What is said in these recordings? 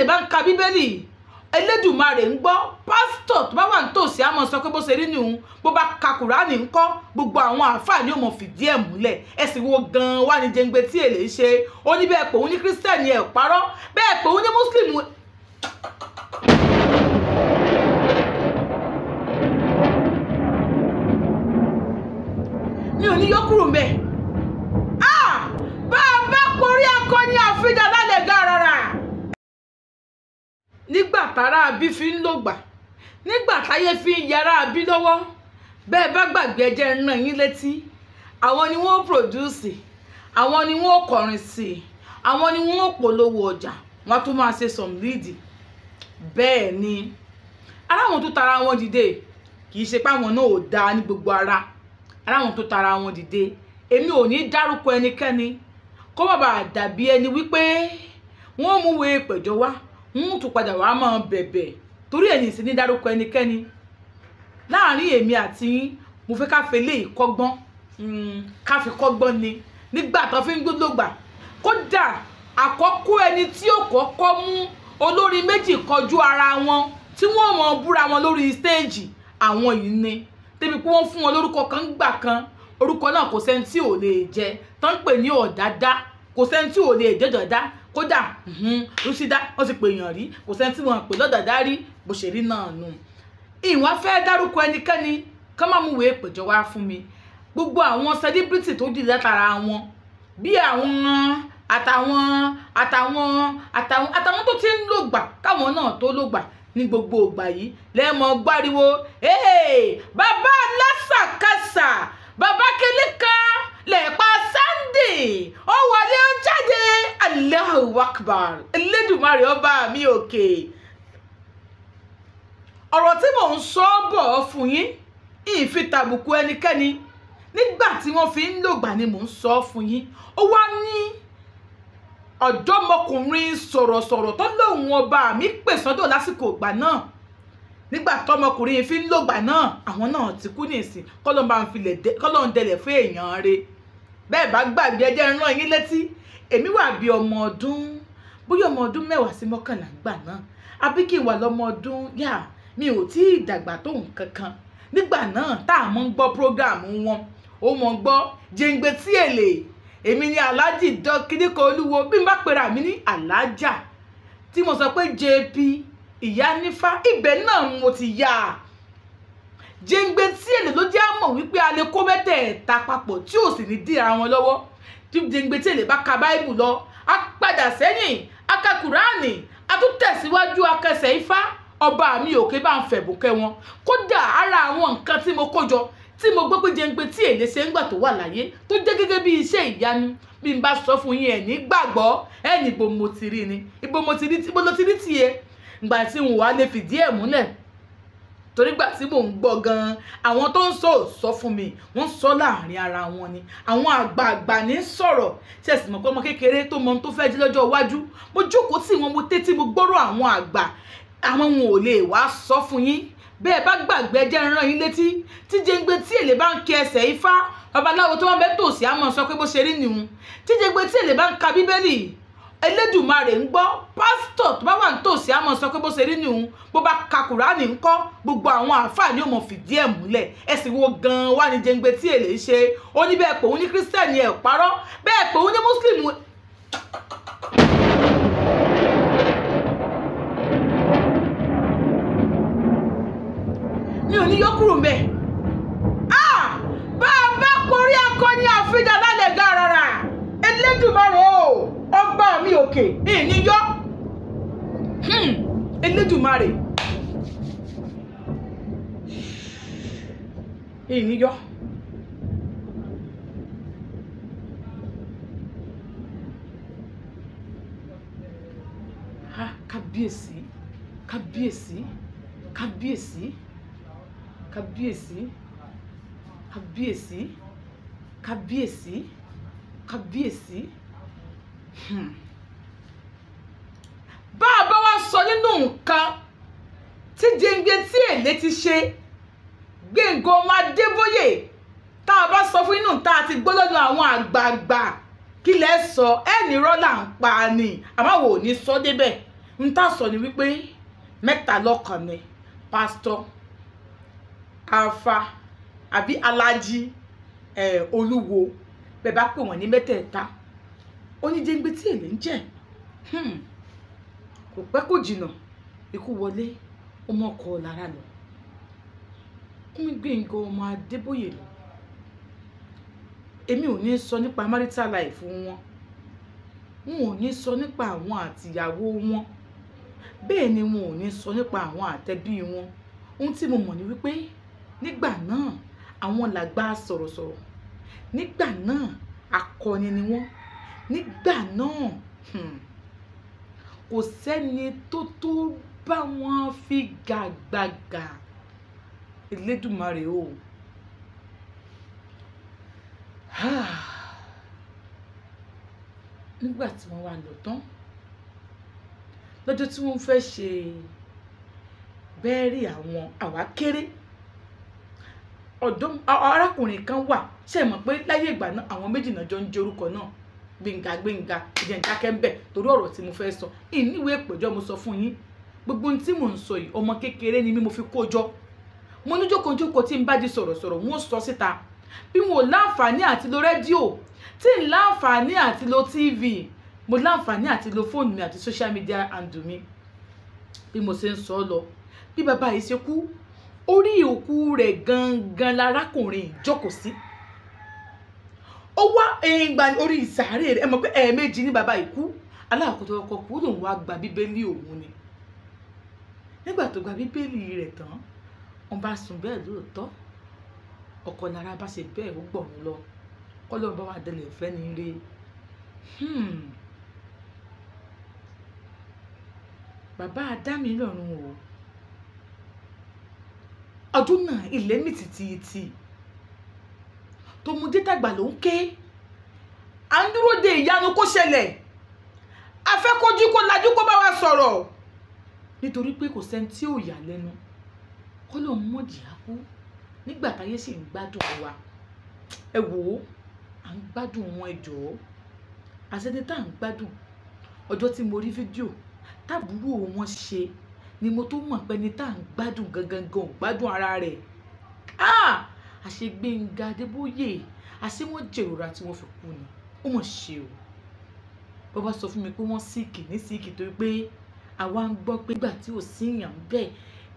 èlé bá ń ka Bíbélì, Elédùmarè ń gbọ́, pásítọ̀ tó bá wà nítòsí á máa sọ pé bó ṣe rí nìhun, bó bá ka Kùránì ń kọ́, gbogbo àwọn àáfàá ni ó mọ̀ fìdí ẹ̀ múlẹ̀. Ẹ̀sìn wo gan-an wá ní Jẹ́ngbé tí èlé ń ṣe? Ó ní bẹ́ẹ̀ pé òun ní kírísítẹ́nì ẹ̀ parọ́, bẹ́ẹ̀ pé òun ní mùsùlùmí. Mi ò ní yọ kúrò mbẹ̀. Bá a bá porí akọni àfijọ́ lálẹ́ gàràrà. Nígbà tára abí fi ń lògbà, nígbà táyé fi ń yàrá abí lọ́wọ́, bẹ́ẹ̀ bá gbàgbé ẹjẹ́ ń rán yín létí. Àwọn ni wọ́n pòdúsì, àwọn ni wọ́n kọrin sí i, àwọn ni wọ́n polówó ọjà, wọ́n tún máa ṣe some lead. Bẹ́ẹ̀ ni ara wọn tó tara wọn dìde, kì í ṣe pé àwọn náà ò dáa ní gbogbo ara. Ara wọn tó tara wọn dìde, èmi ò ní dárúkọ ẹnikẹ́ni kó má bàa dàbí ẹni wípé wọ́n mú wo ìpẹ̀jọ́ wá, wọ́n tún padà wá máa bẹ̀bẹ̀, torí ẹni sì ní dárúkọ ẹnikẹ́ni. Láàárín èmi àti yín, mo fẹ́ ká fi eléyìí kọ́gbọ́n, ká fi kọ́gbọ́n ni nígbà tó fi ń gbódògbà. Kódà àkọ́kọ́ ẹni tí ó kọ́kọ́ mú olórin méjì kọjú ara wọn tí wọ́n mọ̀ búra wọn lórí stéèjì, àwọn yìí ni. Débi pé wọ́n fún wọn lórúkọ kan gbà kan, orúkọ náà kò sẹ́ni tí ò lè jẹ, tó ń pè ní ọ̀dádá, kò sẹ́ni tí ò lè jẹ́ dọ̀dá. Kódà rúṣídá wọ́n ti pè èèyàn rí, kò sẹ́ni tí wọ́n pè lọ́dàdá rí, bó ṣe rí náà nù. Ìwọ́n fẹ́ dárúkọ ẹnikẹ́ni kán má mú ìwé ìpẹ̀jọ́ wá fún mi. Gbogbo àwọn sẹlíbírìtì tó dìde látara wọn, bí àwọn àtàwọn àtàwọn àtàwọn àtàwọn tó ti ń lògbà káwọn náà tó lògbà ní gbogbo ìgbà yìí lẹ́mọ̀ gbáriwo, bàbá lásàkàsà, bàbá kìnìkan lẹ́ẹ̀pa Sunday, ó wọlé ó jáde, Allahu Akbar, Elédùmarè ọba mi òkè. Ọ̀rọ̀ tí mò ń sọ bọ̀ fún yín, ìfi tàbùkù ẹnikẹ́ni, nígbà tí wọ́n fi ń lògbà ni mò ń sọ fún yín. Ó wá ní ọ̀dọ́mọkùnrin sọ̀rọ̀sọ̀rọ̀ tó lóun ọba mi pè sọ́dọ̀ lásìkò ìgbà náà. Nígbà tọmọkùnrin fi ń lògbà náà, àwọn náà ti kú nísìn, kọ́lọ́n bá ń filẹ̀ kọ́lọ́n dẹlẹ̀ fún èèyàn re. Bẹ́ẹ̀ bá gbàgbé ẹjẹ́ ń rán yín létí, èmi wà bí ọmọ ọdún, bóyá ọmọ ọdún 10 sí 11 gbà náà, àbí kí n wà lọ́mọ ọdún, yá mi ò tí ì dàgbà tó nǹkan kan. Nígbà náà tá a mọ̀ ń gbọ́ prógráàmù wọn, ó mọ̀ ń gbọ́ Jẹ́ngbé tí èlé, èmi ni Alhaji Kíníkan Olúwo, bí n bá pera mi ní Alhaja tí mo sọ pé JP Ìyá Nífá, ibẹ̀ náà mo ti yá a. Jẹ́ngbé tí èlé ló jẹ́ àmọ̀ wípé a lè kó mẹ́tẹ̀ẹ̀ta papọ̀ tí ò sì ní dí ara wọn lọ́wọ́. Tí Jẹ́ngbé tí èlé bá ka Báíbù lọ, a padà sẹ́yìn, a ka Kùránì, a tún tẹ̀síwájú akẹsẹ̀ Ifá, ọba mi òkè bá ń fẹ̀bùn kẹ́ wọn. Kódà ara àwọn nǹkan tí mo kó jọ tí mo gbọ́ pé Jẹ́ngbé tí èlé ṣe ń gbà tó wà láyé tó jẹ́ gẹ́gẹ́ bí iṣẹ́ ìyanu, bí n bá sọ fún yín ẹ̀ ní gbàgbọ́, ẹ̀ ní ibo mo ti rí ni, ibo mo ti rí, ibo lo ti rí tiẹ̀. Ìgbà tí n wà lè fìdí ẹ̀ múlẹ̀, torí gbà tí mò ń gbọ́ gan-an, àwọn tó ń sọ ò sọ fún mi, wọ́n sọ láàrin ara wọn ni. Àwọn àgbààgbà ní sọ̀rọ̀, tí ẹ sì mọ̀ pé ọmọ kékeré tó mọ ohun tó fẹ́ jí lọ́jọ́ iwájú, mo jókòó tí wọn, mo tẹ́tí, mo gbọ́rọ̀ àwọn àgbà, àwọn wọn ò lè wá sọ fún yín. Bẹ́ẹ̀ bá gbàgbé ẹjẹ́ ń rán yín létí, tí Jẹ́ngbé tí èlé bá ń kí ẹsẹ̀ Ifá, babaláwo tó wọ́n bẹ́ tòsí á máa sọ pé bó ṣe rí nìhun. Tí Jẹ́ngbé tí èlé bá ń ka Bíbélì, Elédùmarè ń gbọ́, pásítọ̀ tó bá wà nítòsí á máa sọ pé bó ṣe rí nìhun, bó bá ka Kùránì ń kọ́, gbogbo àwọn àáfàá ni ó mọ̀ fìdí ẹ̀ múlẹ̀. Ẹ̀sìn wo gan-an wá ní Jẹ́ngbé tí èlé ń ṣe? Ó ní bẹ́ẹ̀ pé òun ní kírísítẹ́nì ẹ̀ parọ́, bẹ́ẹ̀ pé òun ní mùsùlùmí. Mi ò ní yọ kúrò mbẹ̀. Bá a bá porí akọni àfijọ́ lálẹ́ gàràrà, Elédùmarè o, ọba mi òkè, ìní yọ. Elédùmarè, ìní yọ. Kábíyèsí, kábíyèsí, kábíyèsí, kábíyèsí, kábíyèsí, kábíyèsí, kábíyèsí. Bá a bá wá sọ nínú nǹkan tí Jẹ́ngbé tí èlé ti ṣe, Gbénga ọmọ Adébóyè, tá a bá sọ fún inú tá a ti gbọ́ lọ́dọ̀ àwọn àgbààgbà, kí lẹ sọ? Ẹ ní rọ́là ń pa ni, àmọ́ wò ní sọ débẹ̀. N tá sọ ni wípé mẹ́ta lọ́kan ni pásítọ̀ Alfa àbí Alájí Olúwo, bẹ́ẹ̀ bá pè wọ́n ní mẹ́tẹ̀ẹ̀ta. Oníjẹ́ngbé tí èlé ń jẹ́ kò pẹ́ kò jìnnà ikú wọlé, ó mọ́ ọkọ lára lọ, ó mú Gbénga ọmọ Adébóyè lọ. Èmi ò ní sọ nípa marital life wọn, wọn ò ní sọ nípa àwọn àtìyàwó wọn, bẹ́ẹ̀ ni wọn ò ní sọ nípa àwọn àtẹbí wọn. Ohun tí mo mọ̀ ni wípé nígbà náà àwọn làgbà sọ̀rọ̀sọ̀rọ̀, nígbà náà akọni ni wọ́n, nígbà náà kò sẹ́ni tó tó bá wọn fi gàgbàgà. Elédùmarè o. Nígbà tí wọ́n wá lọ tán, lọ́jọ́ tí wọ́n fẹ́ ṣe bẹ́ẹ̀rì àwọn àwa kéré, ọ̀dọ́ arákùnrin kan wà, ṣe mọ̀ pé láyé ìgbà náà àwọn méjì náà jọ ń jẹ́ orúkọ náà, Gbénga Gbénga. Ìjẹ́ ìdákẹ́ ń bẹ̀ torí ọ̀rọ̀ tí mo fẹ́ sọ ìníwèé ìpẹ́jọ́ mo sọ fún yín. Gbogbo ohun tí mò ń sọ yìí, ọmọ kékeré ni mí, mo fi kó jọ. Mo ní jókòó-jókòó tí n bá di sọ̀rọ̀sọ̀rọ̀ wọn ó sọ síta. Bí wọn ò láǹfààní àti lo rédíò, tí n láǹfààní àti lo TV, mo láǹfààní àti lo fóònù mi àti social media handle mi. Bí mo ṣe ń sọ lọ, bí bàbá yìí ṣe kú, orí òkú rẹ̀ gangan larákùnrin jókòó sí. Ó wá ìgbà orí ìsàárè rẹ̀, ẹ mọ̀ pé ẹ̀ẹ̀mejì ní bàbá yìí kú. Aláàkótó ọkọ̀ kú lòun wá gba bíbélì òun ni. Nígbà tó gba bíbélì rẹ̀ tán, wọ́n bá sùn bẹ́ẹ̀ lóòótọ́. Ọkọ lára bá ṣe bẹ́ẹ̀ ó gbọ̀run lọ. Kọ́lọ́run bá wà délẹ̀ fẹ́ ni re. Bàbá Adámi lọ́run o. Ọdún náà ilẹ̀ mì tìtìtì. Tọmọdé tàgbà ló ń ké. À ń dúró de ìyanu kó ṣẹlẹ̀. A fẹ́ kójú kó lajú kó bá wa sọ̀rọ̀. Nítorí pé kò sẹ́ni tí ò yà lẹ́nu. Kọ́lọ́run mọ̀jì á kú nígbà táyé sì ń gbádùn wa. Ẹ wò ó, à ń gbádùn wọn, ẹ jọ̀ọ́. Àṣẹni tá à ń gbádùn. Ọjọ́ tí mo rí fídíò tábúrò wọn ṣe ni mo tó mọ̀ pé ẹni tá à ń gbádùn gangan gan ò gbádùn ara rẹ̀. Àṣé Gbénga Adébóyè, àṣé wọ́n jèrora tí wọ́n fi kú ni. Ó mọ̀ ṣe o. Bàbá sọ fún mi pé wọ́n síìkì ní síìkì torí pé àwa ń gbọ́ pé nígbà tí ò sí èèyàn bẹ́ẹ̀,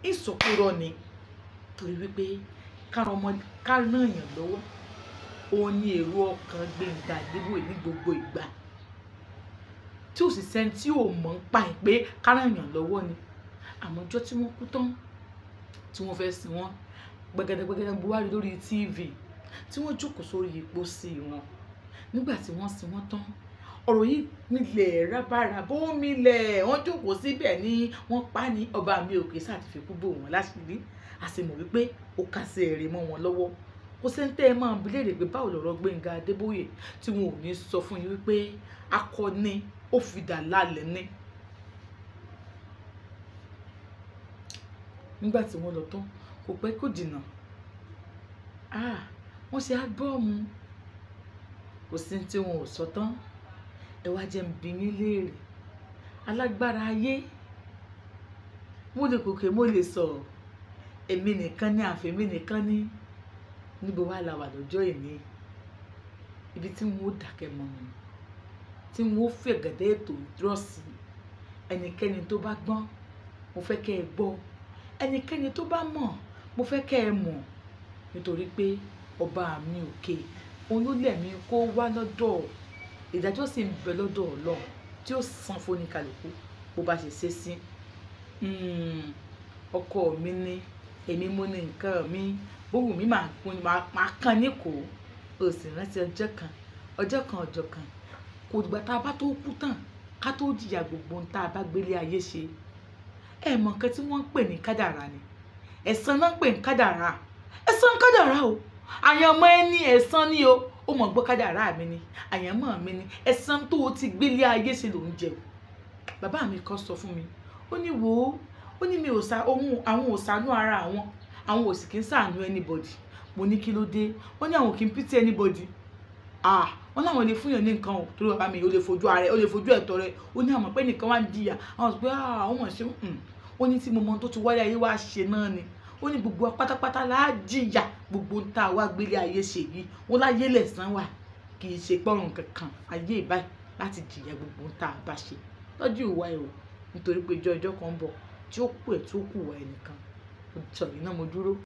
ìsọkúrọ̀ ni. Torí wípé ká ràn èèyàn lọ́wọ́, òun ni èrò ọkàn Gbénga Adébóyè ní gbogbo ìgbà. Tí ò sì sẹ́ni tí ò mọ̀ ń pa ẹ̀ pé ká ràn èèyàn lọ́wọ́ ni. Àmọ́ ọjọ́ tí wọ́n kú tán, tí wọ́n fẹ́ sin wọ́n, gbẹgẹdẹgbẹgẹdẹ mo wá rí lórí TV tí wọ́n jókòó sórí pósí wọn. Nígbà tí wọ́n sin wọ́n tán, ọ̀rọ̀ yìí milẹ̀ rábàràbà, ó milẹ̀, wọ́n jókòó síbẹ̀ ni wọ́n pa ní ọba mi òkè sáà ti fi kú bò wọ́n láṣìírí. A sì mọ̀ wípé ó kásẹ̀ èrè mọ́ wọn lọ́wọ́. Kò sẹ́ni tẹ́ ẹ máa bi léèrè pé báwo lọ̀rọ̀ Gbénga Adébóyè tí wọn ò ní sọ fún yín wípé akọni ó fi dà lálẹ́ ní. Nígbà tí wọ́n lọ tán, kò pẹ́ kò jìnnà. Wọ́n ṣe álbọ́ọ̀mù. Kò sí tí wọn ò sọ tán. Ẹ wá jẹ́ n bi yín léèrè. Alágbára ayé, mo lè kòkè, mo lè sọ̀rọ̀. Èmi nìkan ni, àfẹ́mi nìkan ni. Níbo wá la wà lọ́jọ́ èní? Ibi tí wọn ó dàkẹ́ mọ́ mi, tí wọn ó fẹ̀gẹ̀dẹ̀ ètò ìdúróṣì. Ẹnikẹ́ni tó bá gbọ́n, mo fẹ́ kẹ́ ẹ gbọ́. Ẹnikẹ́ni tó bá mọ̀, mo fẹ́ kẹ́ ẹ mọ̀. Nítorí pé ọba mi òkè, òun ló lẹ̀mí kó wá lọ́dọ̀. Ìdájọ́ sì ń bẹ lọ́dọ̀ Ọlọ́run tí ó san fún oníkálukú bó bá ṣe ṣe sí. Ọkọ mi ni, èmi mo ní nǹkan mi, bówù mí máa kán ní kò. O sì rántí ọjọ́ kan, ọjọ́ kan, ọjọ́ kan. Kò dìgbà tá a bá tó kú tán, ká tó jìyà gbogbo ohun tá a bá gbélé ayé ṣe. Ẹ mọ̀ nǹkan tí wọ́n ń pè ní kádàrá ni. Ẹ̀san náà ń pè ní kádàrá. Ẹ̀san kádàrá o. Àyànmọ́ ẹni ẹ̀san ni o. Ó mọ̀ gbọ́ kádàrá mi ni, àyànmọ́ mi ni. Ẹ̀san tó o ti gbélé ayé ṣe ló ń jẹ o. Bàbá mi kan sọ fún mi, ó ní wò ó, ó ní mi ò sa ohun, àwọn ò ṣàánú ara àwọn, àwọn ò sì kí ń ṣàánú anybody. Mo ní kí ló dé? Ó ní àwọn ò kí ń pity anybody. Wọ́n láwọn lè fún yàn ní nǹkan o, torí bàbá mi ó lè fojú ara ẹ̀, ó lè fojú ẹ̀tọ́ rẹ̀. Ó ní àmọ́ pé nìkan wá ń jìyà, àwọn sọ pé àwọn mọ̀ sí. Ó ní tí mo mọ tó ti wáyé ayé wá ṣe náà ni. Ó ní gbogbo wa pátápátá la jìyà gbogbo ń tá a wá gbélé ayé ṣe yìí. Wọ́n láyé lẹ̀san wà, kì í ṣe pọ́run kankan ayé ìbáyìí láti jìyà gbogbo ń tá a bá ṣe. Tọ́jú ìwà ẹ̀ o, nítorí pé ọjọ́ kan ń bọ̀ tí ó kù ẹ̀ tó kù wá ẹnìkan. Sọ̀rọ̀ iná mo dúró.